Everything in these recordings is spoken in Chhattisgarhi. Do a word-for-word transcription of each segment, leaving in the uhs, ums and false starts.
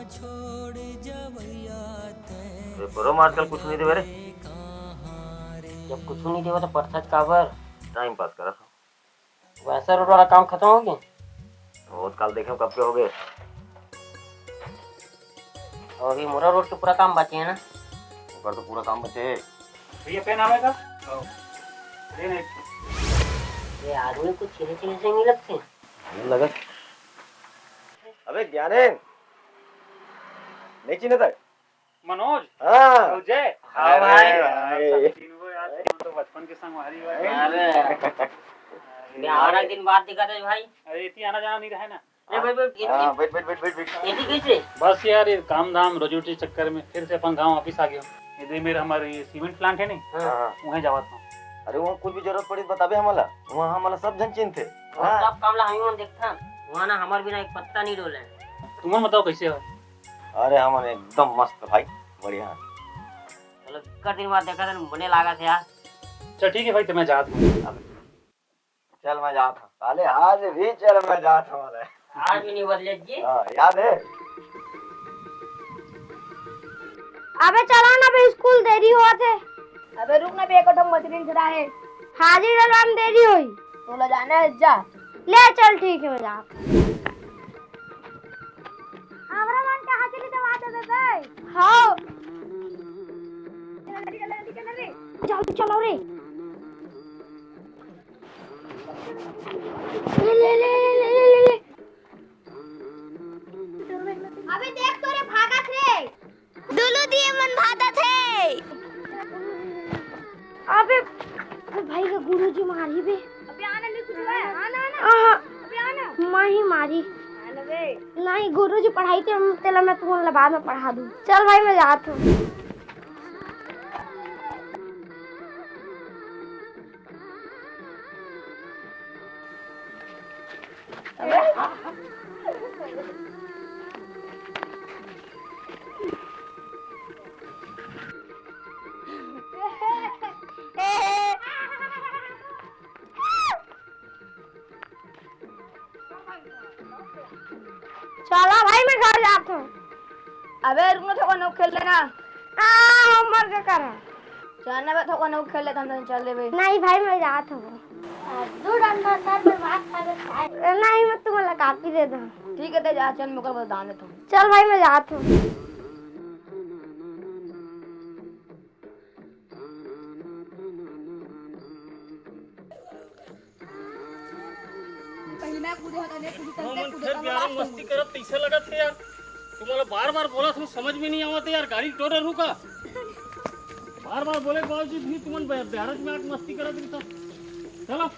ये बरो में आजकल कुछ नहीं देवे रे। जब कुछ नहीं देवे तो पढ़थस काबर? टाइम पास करत हूँ। वैसा रोड वाला काम खत्म हो गया? वो काल देखे कब के हो गए। अभी मुरा रोड के पूरा काम बचे है ना? ऊपर तो पूरा काम बचे है। भैया, पेन आवे का? ये नहीं। ये आदमी कुछ चिन्हे चिन्हे से नहीं लगते। नहीं लगत। अबे ज्ञानेन, नहीं चिन्हे तक? मनोज? हाँ। अजय? हाँ अरे भाई। भाई। सब चिन्हबो यार, तुम तो बचपन के संगवारी हो। अरे। अरे। बारह दिन बाद दिखा था भाई। अरे, इतनी आना जाना नहीं रहे ना। ए भाई, बैठ, हाँ, बैठ, बैठ, बैठ, बैठ, बैठ। एती कैसे? बस यार, ये काम धाम, रोजी रोटी चक्कर में फिर से अपन गांव वापिस आ गए। ये दे मेरा, हमारे ये सीमेंट प्लांट है नहीं, हाँ। हाँ। वहीं जावत हूँ। अरे, वहाँ कुछ भी जरूरत पड़ी, बताबे हमला। वहाँ हमला सब जन चिन्हथे। हाँ। सब काम ला हम ही मन देखथन। वहाँ ना हमार बिना एक पत्ता नहीं डोले। तुमन बताओ कैसे हो? अरे, हमन एकदम मस्त भाई, बढ़िया। चलो, कर दिन बाद देखा था, बने लागा थे यार। चल ठीक है भाई, तो मैं जात हूँ। चल, मैं जात हूँ। साले, आज भी चल, मैं जात हूँ, वाला। आज भी नहीं बदले जी। हाँ, याद है? अबे चलो ना, अबे स्कूल देरी होत हे। अबे रुक ना, बे, एक ठो मछली चुरा है। हाजिर डलवा में देरी होई। तोला जाना है, जा। ले चल, ठीक है, मैं जात हूँ। हमरा मन के हाजिरी दवा देबे बे। हाँ। जल्दी चलो रे। ले, ले, ले। अबे देख तो रे, भागत रे। दुलू दिए मन भागत हे। अबे, अबे भाई का गुरुजी मारी बे। अबे आना नहीं कुछ हुआ है। आना, आना। आहा। अबे आना। मैं ही मारी। आना बे। नहीं, गुरुजी पढ़ाई थे, हम तेला मैं तुमन ला बाद में पढ़ा दूँ। चल भाई, मैं जात हूँ। चला भाई, मैं घर जात हूँ। अबे रुक ना, थोड़ा नौ खेल लेना। आ, होमवर्क करा। चल ना बे, थोड़ा नौ खेल लेता हूँ, चल दे बे। नहीं भाई, मैं जात हूँ। दू डंडा सर पे मार खा के खाए। नहीं, मैं तुम्हें कापी दे दूँ। ठीक है, ते जा, चल, मुकर बस दान देता हूँ। चल भाई, मैं जात हूँ। पहिना कूदे होता ने, कूदे तुमन तंते, कूदे फिर तंते, प्यारा लास्ट मस्ती में। करत तैसे लगत हे यार। तुम्हारा बार बार बोला, तुम समझ में नहीं आवत हे यार, गाड़ी टोर रुका। बार बार बोले के बावजूद भी तुमन बै-, बैरज में आके मस्ती करत रही तो। चलो।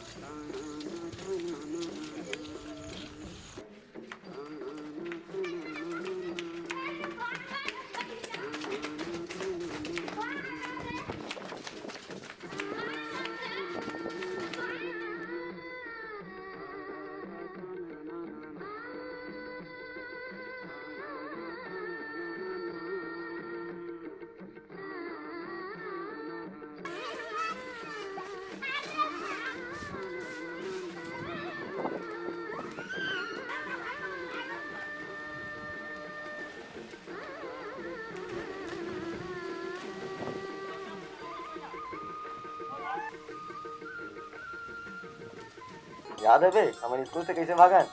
याद है बे, हमन स्कूल से कैसे भागन?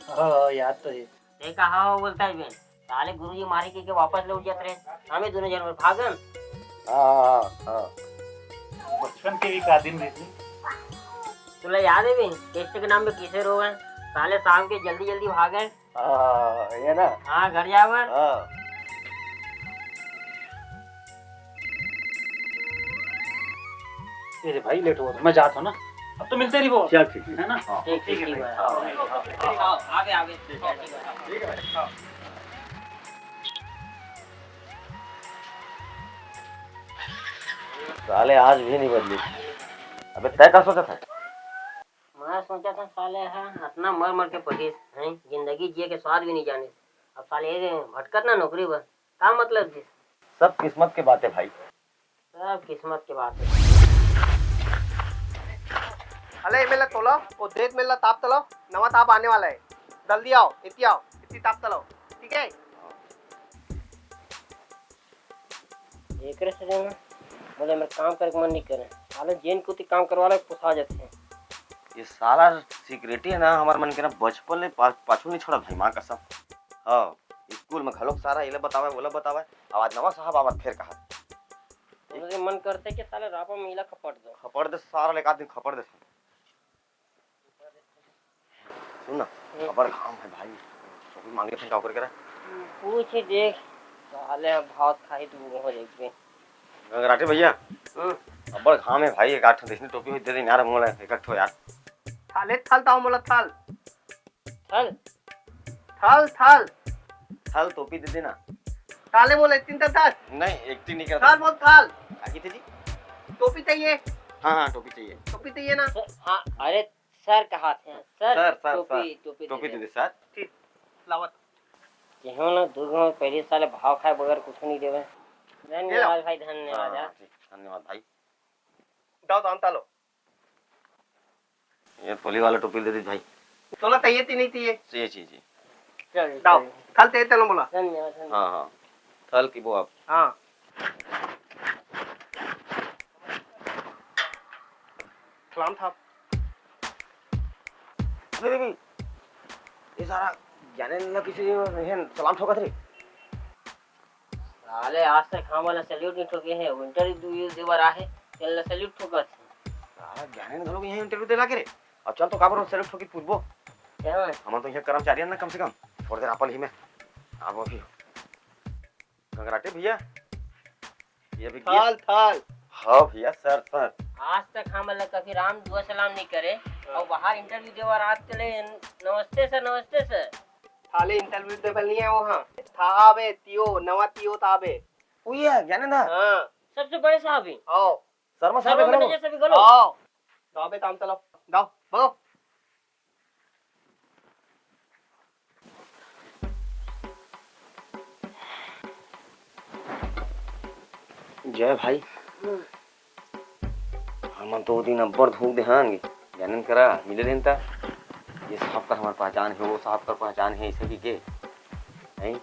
हाँ, याद तो है। ते कहा हो बोलता है बे? साले गुरुजी मारे के, के वापस लौट जात रहे। हमें दोनों जन भागन। हाँ, हाँ, हाँ, हाँ। बचपन के भी का दिन रहिस। तुला याद है बे, टेस्ट के नाम पे किसे रोवे? साले शाम के जल्दी जल्दी भागे। हाँ, ये ना? हाँ, घर जाए बर। हाँ। ये रे भाई, लेट हो, मैं जाता हूँ ना। अब तो मिलते रहिबो। चल, ठीक है। है ना? हाँ। ठीक, ठीक, ठीक है भाई। हाँ, हाँ, आगे, आगे। ठीक है भाई। साले आज भी नहीं बदली। अबे तय का सोचा था? मैं सोचा था साले हा अतना मर मर के पढ़िस, हैं, जिंदगी जिए के स्वाद भी नहीं जानिस। अब साले ये भटकत ना नौकरी बर, का मतलब जी? सब किस्मत के बात है भाई। सब किस्मत के बात है। अले एमेला तोला, ओ देख मेला ताप तलाव, नवा ताप आने वाला है। जल्दी आओ, इतनी आओ, इतनी ताप तलाव, ठीक है? एकरे से ना, बोले, मेरे काम करे के मन नहीं करे। साले जेन कोती काम करवा ले, पोसा जाते हैं। ये साला सिक्योरिटी है ना, हमारे मन के ना बचपन ले पा-, पाछू नहीं छोड़ा भाई, माँ कसम। हाँ, स्कूल में घलोक सारा ये ला बतावे, वो ला बतावे। अब आज नवा साहब आवत फिर कहा। उनके मन करते कि साले रापा में इला खपड़ दो। खपड़ दे सारा, ले एक आध दिन खपड़ दे। सुन ना, हम्म। अब्बड़ घाम है भाई, टोपी मांगे थे, का करे करा? पूछ ही देख, साले अब भाव खाई तो वो हो जाएगी। गंगराटे भैया, हम्म। अब्बड़ घाम है भाई, एक आध ठो देसनी टोपी हो दे दे यार, मोला एक आध ठो यार। थाले थाल ताओ मोला थाल। थाल? थाल, थाल। थाल टोपी दे देना। थाले मोला एक तीन थाल। नहीं, एक तीन नहीं करता। थाल बोल थाल। आगे थे जी। टोपी चाहिए? हाँ, हाँ, टोपी चाहिए। टोपी चाहिए ना? सर, हाँ, अरे सर कहा थे, सर, सर, सर, टोपी, सर। टोपी दे टोपी दे दे। दे, सर। ठीक, लावत। केहो ना, दू घाव पहले साले भाव खाए बगैर कुछ नहीं देवे। धन्यवाद हाँ। भाई, धन्यवाद हाँ, यार। ठीक, धन्यवाद भाई। दाओ, दाम तालो। ये पोली वाला टोपी दे दी भाई। तोला तैये ती नहीं ती ये। जी, जी, जी। चल, दाओ, चल। थाल ते तलो बोला। धन्यवाद, धन्यवाद। हाँ, हाँ। थाल की वो आप। हाँ। सलाम था। अरे भी, ये सारा ज्ञानेंद्र किसी ये सलाम ठोकत रे। साले आज तक हमन ला सैल्यूट नहीं ठोके हे, वो इंटरव्यू दे बर आहे, तेन ला सैल्यूट ठोकत हे। साला ज्ञानेंद्र घलो यही इंटरव्यू दे लागे रे। अब चल तो काबर सैल्यूट ठोकी पूछबो। क्या है? हमन तो यहाँ कर्मचारी हन ना, कम से कम थोड़ी देर आपल ही में। आप अभी गंगराटे भैया, ये भी थाल, थाल। हाँ भैया, सर, सर। आज तक हमन ला कभी राम दुआ सलाम नहीं करे, हाँ। और बाहर इंटरव्यू दे बर आत के ले नमस्ते सर, नमस्ते सर। थाले इंटरव्यू दे बर नहीं आए वहाँ। था आबे, तियो, नवा तियो था आबे। वो ये है, ज्ञानेंद्र। हाँ। सबसे बड़े साहब ही। आओ। शर्मा साहब शर्मा भी मैनेजर से भी गलो। आओ। दाओ बे, काम चलाओ। दाओ, बोलो। जय भाई। हमन तो वो दिन अब्बड़ धूप देहान गे, ज्ञानेंद्र करा मिले लेन ता। ये साहब कर हमार पहचान है, वो साहब कर पहचान है, ऐसे भी के। नहीं?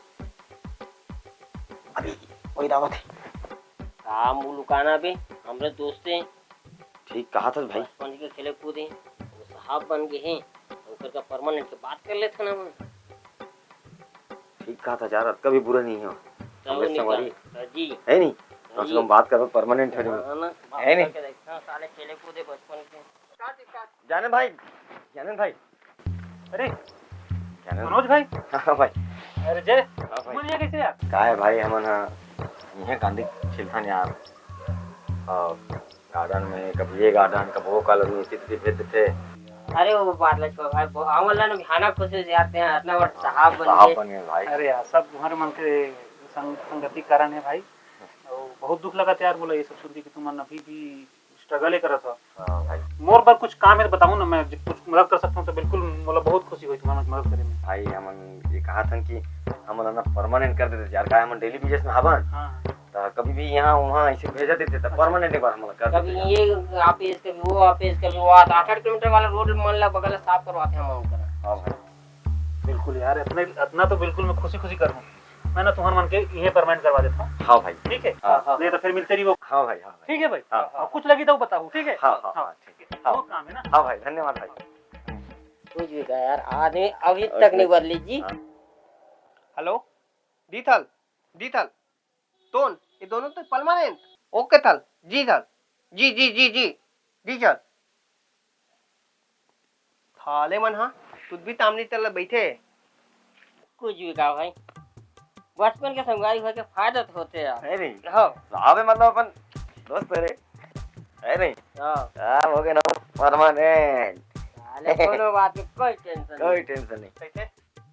अभी वही दावत है। का मुंह लुकाना बे, हमरे दोस्त हैं। ठीक कहा था भाई। बचपन के खेले कूदे, वो साहब बन गए हैं, ओकर का परमानेंट के बात कर लेते ना हम। ठीक कहा था यार, अतका भी बुरा नहीं है। तब हमरे नहीं संगवारी। का, जी। है नहीं? कम से जी। कम बात करो, परमानेंट हो जाए। हाँ ना, बात है नहीं? करके देखते हैं, साले खेले कूदे बचपन के। जाने भाई, जाने भाई। अरे, जाने मनोज भाई। हाँ भाई। अरे जय, हाँ भाई। तुमन यहाँ कैसे यार? का है भाई, हमन हा यहाँ गांधी छिलथन यार। और गार्डन में, कभी ये गार्डन, कभी वो कॉलोनी, इसी तरह भेज देते। अरे वो बात ला छोड़ भाई, वो हमन ला ना बिहाना खुशी से यार, ते अतना बड़ साहब बन साहब गए। बन गए भाई। अरे यार, सब तुम्हारे मन के संग-, संगति के कारण है भाई। और बहुत दुख लगा यार, बोला ये सब सुन के कि तुमन अभी भी स्ट्रगल ही करत हो। हाँ भाई। मोर बर कुछ काम है तो बताओ ना, मैं कुछ मदद कर सकता हूँ तो बिल्कुल, मतलब बहुत खुशी हुई तुम्हारा मदद करे में। भाई हमन ये कहा था कि हमन ना परमानेंट कर देते यार, का हमन डेली बेसिस में हावन। हाँ। तो कभी भी यहाँ वहाँ ऐसे भेजा देते तो परमानेंट एक बार हमन कर कभी देते यार। ये ऑफिस, कभी वो ऑफिस, कभी वो आठ आठ किलोमीटर वाला रोड मन ला बगल साफ करवाते हम उनका। हाँ भाई। बिल्कुल यार, इतने, इतना तो बिल्कुल मैं खुशी खुशी करूँ। मैं ना तुम्हारे मन के ये परमानेंट करवा देता हूँ। हाँ भाई। ठीक है? हाँ, हाँ। नहीं तो फिर मिलते नहीं वो। हाँ भाई, हाँ भाई। ठीक है भाई? हाँ। और कुछ लगी तो बताओ, ठीक है? हाँ, हाँ, हाँ, ठीक है। हाँ। वो काम है ना? हाँ भाई, धन्यवाद भाई। कुछ भी कहा यार, आदमी अभी और तक नहीं कुछ? बदली जी। हाँ। हेलो, दीथल, दीथल, तोन, ये दोनों तो परमानेंट। ओके थल, जी थल, जी, जी, जी, जी, जी सर। थाले मन हा, तुद भी तामनी तल बैठे। कुछ भी कहा भाई, बचपन के संगवारी होय के फायदा तो होथे यार। है नहीं? हाँ। साहब है मतलब अपन दोस्त है रे। है नहीं? हाँ। साहब हो गए ना परमानेंट। साले कोनो बात के कोई टेंशन कोई नहीं। टेंशन नहीं। कैसे?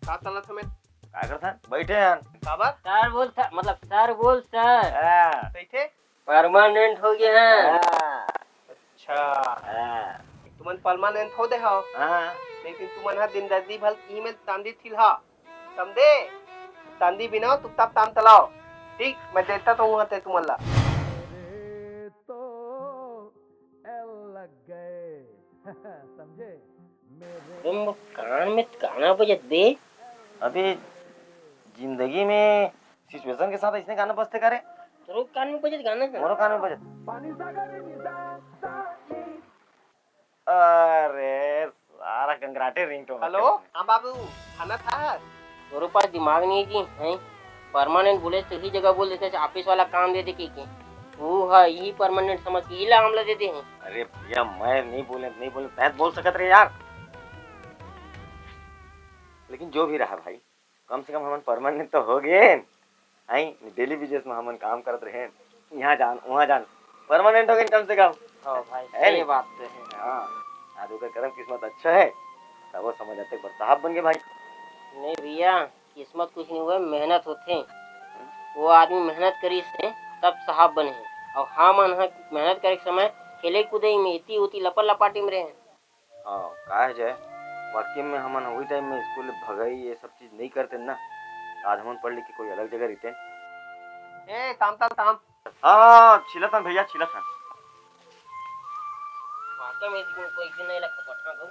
का तलत हमें? का करथन? बैठे हन। काबर? सर बोल सर, मतलब सर बोल सर। हाँ। कैसे? परमानेंट हो गए हैं। हाँ। अच्छा। हाँ। तुमन परमानेंट हो दे हो। हाँ। लेकिन तुमन हा दिन रात भर ईमेल तांदी थिल हा। समझे? तांदी बिनाओ, चुपचाप ताम चलाओ। ठीक, मैं देता तो हूँ ते तुमन ला। तो एल लग गए। समझे? तुम कान में गाना बजत बे। अबे, जिंदगी में सिचुएशन के साथ ऐसने गाना बजथे का रे? तोरो कान में बजत गाना है। मोरो कान में बजत। अरे सारा कंगराटे रिंगटोन। हेलो। हाँ बाबू, खाना था? तोरो पास दिमाग नहीं है जी, हैं? परमानेंट बोले तो ही जगह बोल देते, ऑफिस वाला काम दे दे के, के। तू हा यही परमानेंट समझ के इला हमला दे दे हैं। अरे भैया, मैं नहीं बोले, नहीं बोले, मैं बोल सकत रहे यार। लेकिन जो भी रहा भाई, कम से कम हमन परमानेंट तो हो गए। आई डेली बेसिस में हमन काम करत रहे, यहाँ जान वहाँ जान, परमानेंट हो गए कम से कम। हाँ भाई, है सही नहीं? बात तो है। हाँ, आज ओकर करम किस्मत अच्छा है, तब वो समझ आते बड़ साहब बन गए भाई। नहीं भैया, किस्मत कुछ नहीं हुआ, मेहनत होथे। वो आदमी मेहनत करिस हे, तब साहब बने हे। और हमन ह मेहनत करे के समय खेले कूदे में इति उति लपर लपाटी में रहे। हाँ, का है जय, वाकई में हमन वही टाइम में स्कूल भगई ये सब चीज नहीं करते ना, आज हमन पढ़ लिख के कोई अलग जगह रहते। ए, ताम ताल ताम। हाँ, छिलत हन भैया, छिलत हन। वाकई में कोई भी नहीं लगा पटना को।